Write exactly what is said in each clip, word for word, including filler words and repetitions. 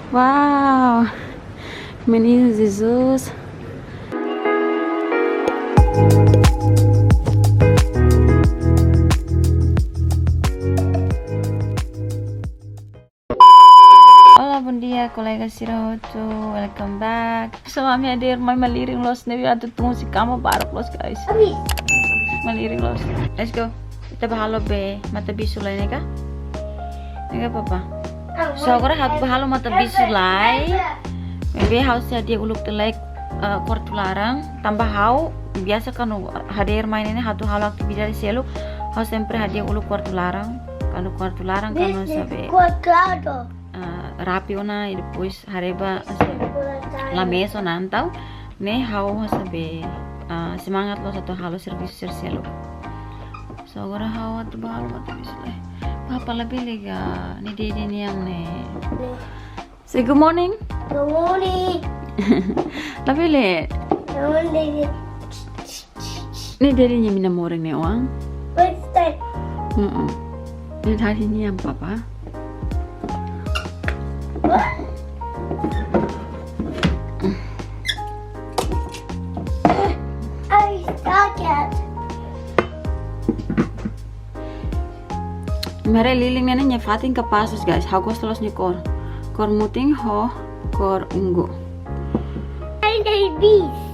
Wow, Menino Jesus. Olá, bom dia, kolega sira hotu. Welcome back. Pessoal, ami hadeer mai malirin loos ne'ebé atu tun husi kama baruk loos, guys. Malirin loos. Let's go. Ita bá halo be matabixu lai ne'e ka? Ne'e ka, papa? So, agora ha'u bá halo matabixu lai. Ne'ebé ha'u sei hadi'a uluk tiha lai, eh, kuartu laran. Tanba ha'u biasa kuandu hadeer mai ne'e atu halo atividade seluk, ha'u sempre hadi'a uluk kuartu laran. Kuandu kuartu laran, kuandu sabe, ah, rapi ona, i depois haree ba, hanesan, la mesak ona entaun, ne'e ha'u hanesan be, ah, semangat loos atu halo servisu sira seluk. So, agora ha'u atu bá halo matabixu lai. Papa, labele ka, ne'e dedin nian ne'e. Say good morning. Good morning. Labele. Good morning. Ne'e dedin nian mina morning ne'e, oan. What's that? Mm-mm. Ne'e dedin nian, papa. What? I stuck it. Imi haree lilin ne'e, nia fatin kapás loos, guys. Ha'u gosta loos nia kór. Kór mutin ho kór ungu. And a beast.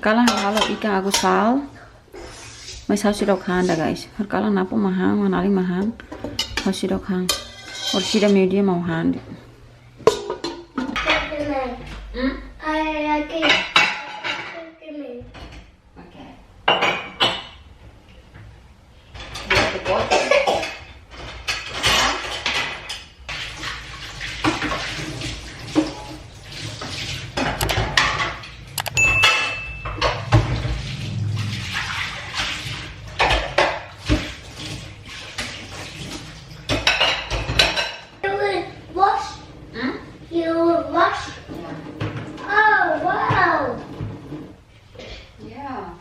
Horikalan ha'u halo ikan agu sal. Mas ha'u seidauk han ida, guys. Horikalan Napo mak han, Manali mak han. Ha'u seidauk han. Orsida meiudia mak han de'it. Hmm? Oke. You will wash? Hmm? You will wash? Yeah. Oh, wow. Yeah.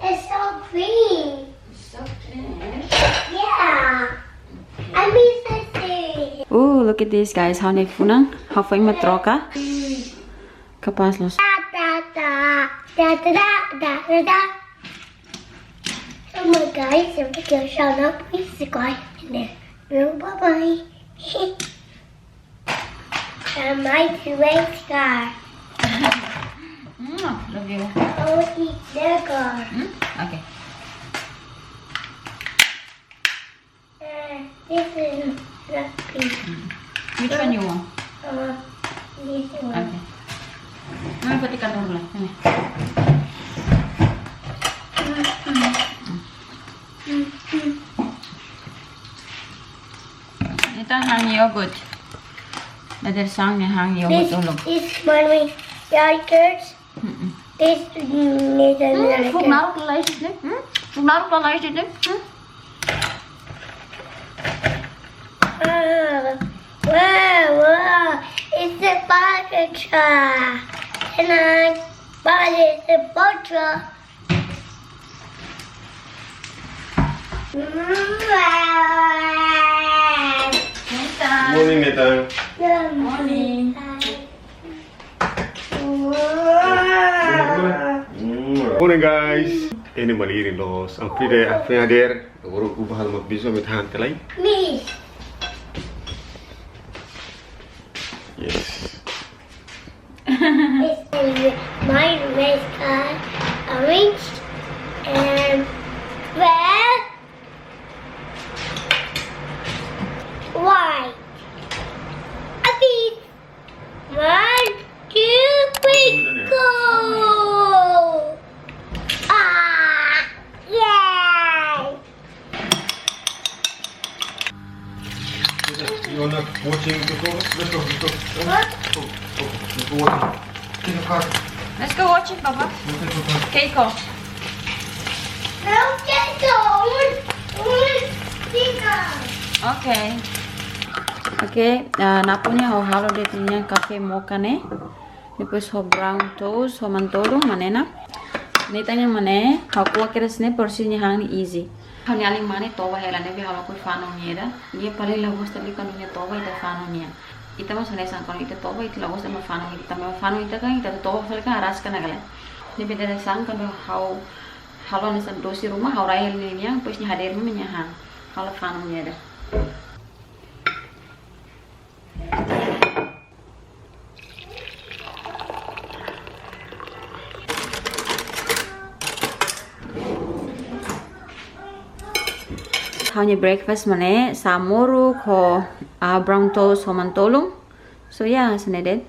It's so clean. It's so clean, eh? Yeah. I miss the sea. Ooh, look at this, guys. Ha'u-nia ai-funan. Ha'u foin mak troka. Kapás loos. Da, da, da. Oh my God, it's a video show. No, please subscribe. And then, bye-bye. And my two ways car. Mm, love you. I want to eat their car. Hmm? Okay. Uh, this is not pink. Mm. Which one you want? Uh, this one. Okay. Mami, patikan dulu lah. Sini. Mm-mm. Mm-mm. Ita han yogurt. Dadeer-saan ne'e han yogurt uluk. This is Mommy yogurt. Mm-mm. This is Nathan yogurt. Hmm, fuk naruk lalais de'it ne'e. Hmm? Fuk naruk lalais de'it ne'e. Hmm? Ah, wow, wow. It's a butter truck. And I bought it a butter truck. Morning, Nathan. Good morning. Morning, guys. Ne'e malirin loos. Ami foin hadeer. Agora ha'u bá halo matabixu, ami han tiha lai. Me. Yes. It's my race car, orange and red, white. A beat. One, two, three, go! Ah, yay! You wanna watching the show? Let's go, let's go. What? Go, go, let's go watching. Take a card. Let's go watching, Papa. Let's go, Papa. Keiko. No, Keiko. Oke. Oke, ah, Napo nia ha'u halo de'it nia kafé mocha ne'e. Depois ho brown toast, ho mantolun, mak ne'e ona. Ne'e tan nia mak ne'e, ha'u ko'a kedas ne'e porsi nia han ne'e easy. Ha'u-nia alin mane toba hela ne'ebé ha'u lakohi fanu nia ida. Nia paling la gosta liu kuandu nia toba ita fanu nia. Ita mós hanesan kuandu ita toba ita la gosta ema fanu ita, ema fanu ita kan ita toba fali kan araska ona ka lae. Ne'ebé hanesan kuandu ha'u halo hanesan dosi ruma ha'u rai hela nia, depois nia hadeer mak nia han. Ha'u la fanu nia ida. Ha'u-nia breakfast mak ne'e, sá moruk ho, ah, brown toast ho mantolun. So ya, hanesan ne'e de'it.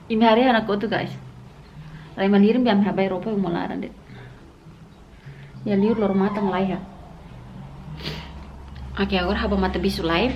Imi haree ha'u-nia kotuk, guys. Rai malirin be ami habai roupa uma laran de'it. Ya liur loro-matan laiha. Oke, agora ha'u bá matabixu lai.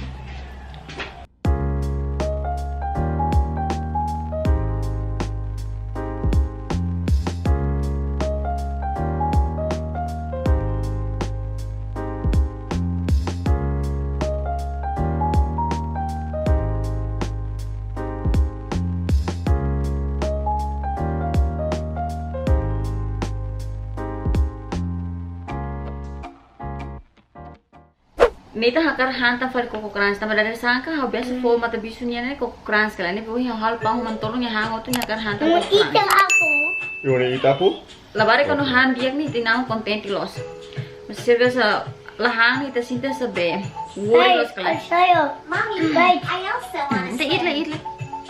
Nathan hakarak han tan fali koko krans, tanba dadeer-saan ha'u biasa fó matabixu nian ne'e koko krans ka lae, ne'ebé ohin ha'u halo paun ho mantolun nia han hotu nia hakarak han tan koko krans. You wanna eat apple? Labarik kuandu han di'ak ne'e ita-nia an kontente loos. Mas se biasa la han ita sente hanesan be. Woi loos ka lae. Mommy, guys. I also want to swim. Ita eat lah, eat lah.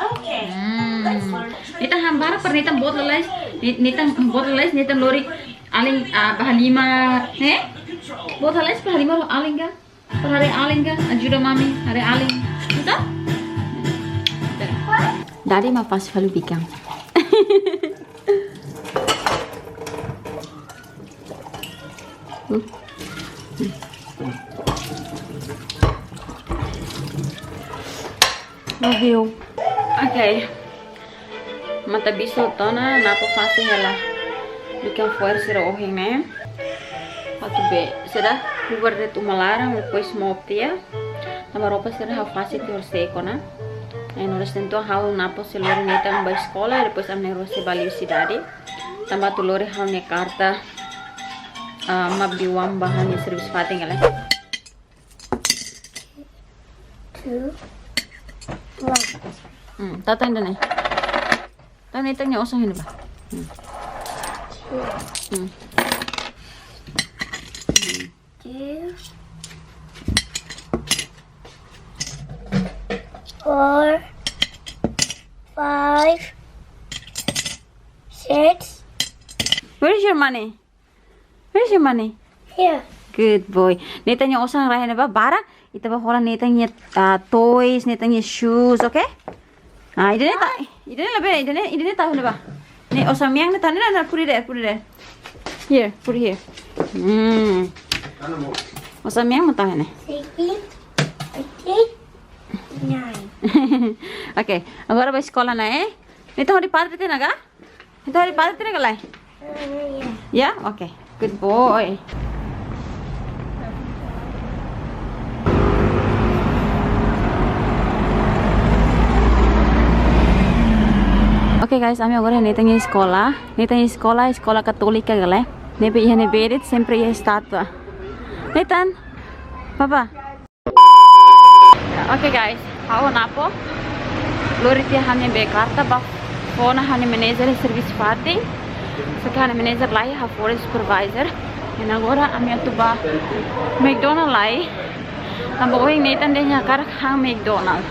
Okay. Hmm. Let's learn. Nathan han barak para Nathan boot lalais. Nathan boot lalais, Nathan lori alin, ah, ba halimar, eh? Boot lalais ba halimar alin ka? Para haree alin ka? Ajuda mami haree alin. Betul? Daddy mak fase fali bikan. Hmm. Love you. Oke. Matabixu hotu ona, Napo fase hela bikan fo'er sira ohin ne'e. Atu be, sira cover de'it uma laran, depois mop tiha. Tanba roupa sira ha'u fase tiha horisehik ona. Ai, no resten tu ha'u Napo sei lori Nathan bá eskola, depois ami na'in-rua sei bá liu sidade. Tanba atu lori ha'u-nia karta, ah, map di uang ba ha'u-nia servisu fatin ka lae. Two, one. Hmm, tau tan ida-ne'e. Tau Nathan nia osan iha ne'ebá. Hmm. Two. Hmm. Two. Four. Five. Six. Where is your money? Where is your money? Here. Good boy. Nathan nia osan rai iha ne'ebá, barak ita bá hola Nathan nia, ah, toys, Nathan nia shoes, oke? Ah, ida-ne'e tau, ida-ne'e labele, ida-ne'e, ida-ne'e tau iha ne'ebá. Ne'e osan mean ne'e tau, ne'e, ne'e, put it there, put it there. Here, put it here. Hmm. Osan mean mak tau iha ne'e. Sixteen, eighteen, nine. Oke, agora bá eskola ona, eh? Nathan hodi padre tiha ona ka? Nathan hodi padre tiha ona ka lae? Ya, oke. Good boy. Oke guys, ami agora iha Nathan nia eskola. Nathan nia eskola, eskola katólika ka lae. Ne'ebé iha ne'ebé de'it sempre iha estátua. Nathan, papa. Oke guys, ha'u ho Napo lori tiha ha'u-nia be karta bá fó ona ha'u-nia manager iha servisu fatin. Só que ha'u-nia manager laiha, ha'u fó ona supervisor. I agora ami atu bá McDonald lai. Tanba ohin Nathan dehan nia hakarak han McDonald.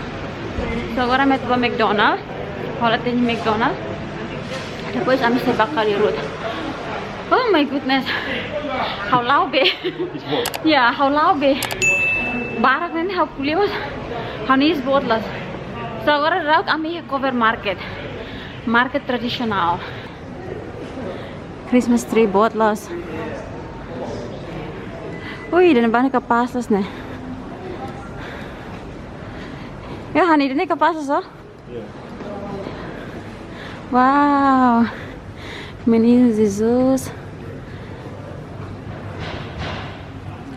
So agora ami atu bá McDonald. Hola tiha McDonald. Depois ami sei bá Kauli Road. Oh my goodness. Ha'u la'o be. Ya, ha'u la'o be. Barak ne'e ha'u ko'alia mós. Ha'u-nia iis boot loos. So agora daudaun ami iha covered market. Market tradisionál. Christmas tree boot loos. Ui, ida-ne'e barak kapás loos ne'e. Ya, Hani, ida-ne'e kapás loos, oh. Wow. Menino Jesus.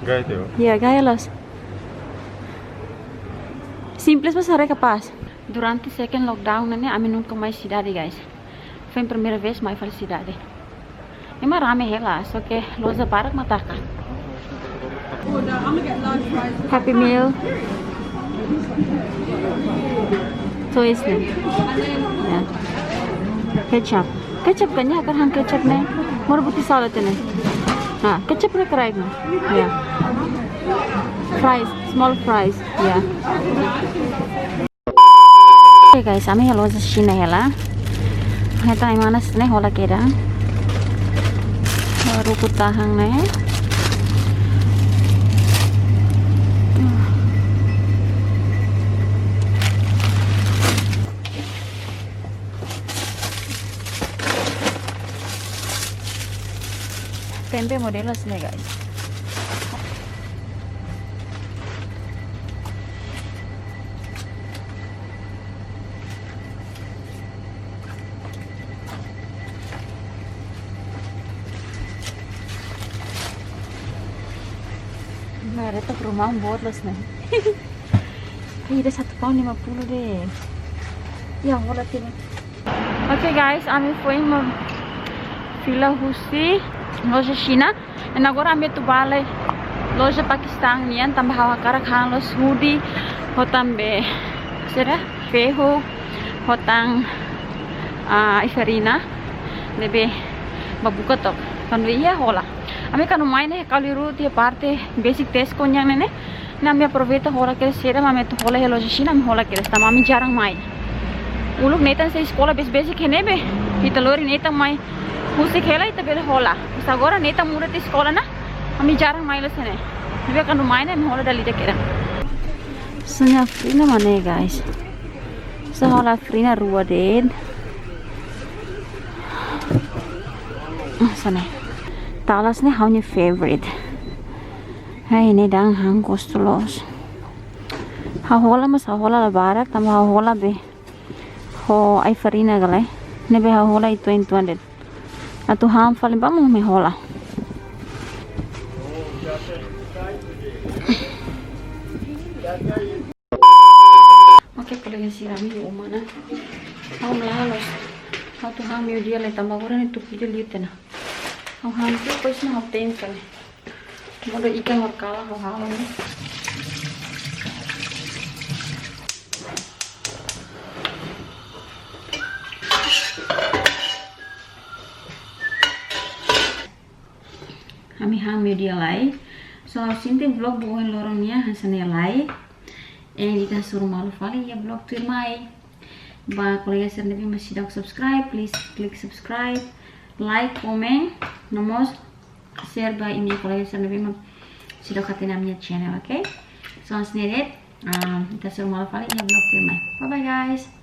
Gaya teu. Ya, gaya loos. Simples, mas haree kapás. Durante second lockdown ne'e, ami nunka mai sidade, guys. Foin primeira vez mai fali sidade. Ema rame hela, só ke loja barak mak taka. Happy Meal. Toys ne'e. Ya. Kecap. Kecap kan ya, hakarak han kecap ne'e. Moro buti sala tene. Ha, kecap ne'e kraik ne'e. Ya. Fries, small fries. Ya. Oke guys, ami iha loja Xina hela. Hetan ai-manas ne'e hola kedan. Ruku tahan ne'e. Tempe modelu hanesan ne'e, guys. Nah, ada tak rumah buat los nih. Ih, ada satu pound lima puluh deh. Ya, hola tiba. Oke guys, ami foin mai fila husi loja Xina. Entaun agora ami atu bá lai loja Pakistan nian, tanba ha'u hakarak han loos hoodie, hotu tanba sira fehu, hotu tan, ah, ai-farina, ne'ebé bá buka took. Kuandu iha hola. Ami kuandu mai ne'e, kali rua tiha parte besik Tesco nian ne'e, ne'e ami aproveita hola kedas, sira mak ami atu hola iha loja Xina, ami hola kedas, tanba ami jarang mai. Uluk Nathan sei eskola besik-besik iha ne'ebé, ita lori Nathan mai husik hela ita bele hola. Mas agora Nathan muda tiha eskola ona, ami jarang mai loos iha ne'e. Ne'ebé kuandu mai ne'e, ami hola dala ida kedan. Hanesan ai-farina mak ne'e, guys. Só hola ai-farina rua de'it. Ah, hanesan ne'e. Talas ne'e ha'u-nia favorite. Hai, ne'e da'an ha'u gosta loos. Ha'u hola, mas ha'u hola la barak, tanba ha'u hola be ho ai-farina ka lae. Ne'ebé ha'u hola uitoan-uitoan de'it. Atu han fali ba mak ami hola. Oke, kolega sira, ami iha uma ona. Ha'u la loos. Ha'u atu han meiudia lai, tanba agora ne'e tuku ida liu tiha ona. Ha'u han tiha, depois mak ha'u te'in fali. Modo ikan horkala ha'u halo ne'e. Ami han meiudia lai. So, ha'u sente vlog ba ohin loron nian hanesan ne'e lai. I ita hasoru malu fali iha vlog tuirmai. Ba kolega sira ne'ebé mak seidauk subscribe, please klik subscribe, like, comment, no mós share ba imi-nia kolega sira ne'ebé mak seidauk hatene ami-nia channel, oke? So, hanesan ne'e de'it, ah, ita hasoru malu fali iha vlog tuirmai. Bye bye, guys.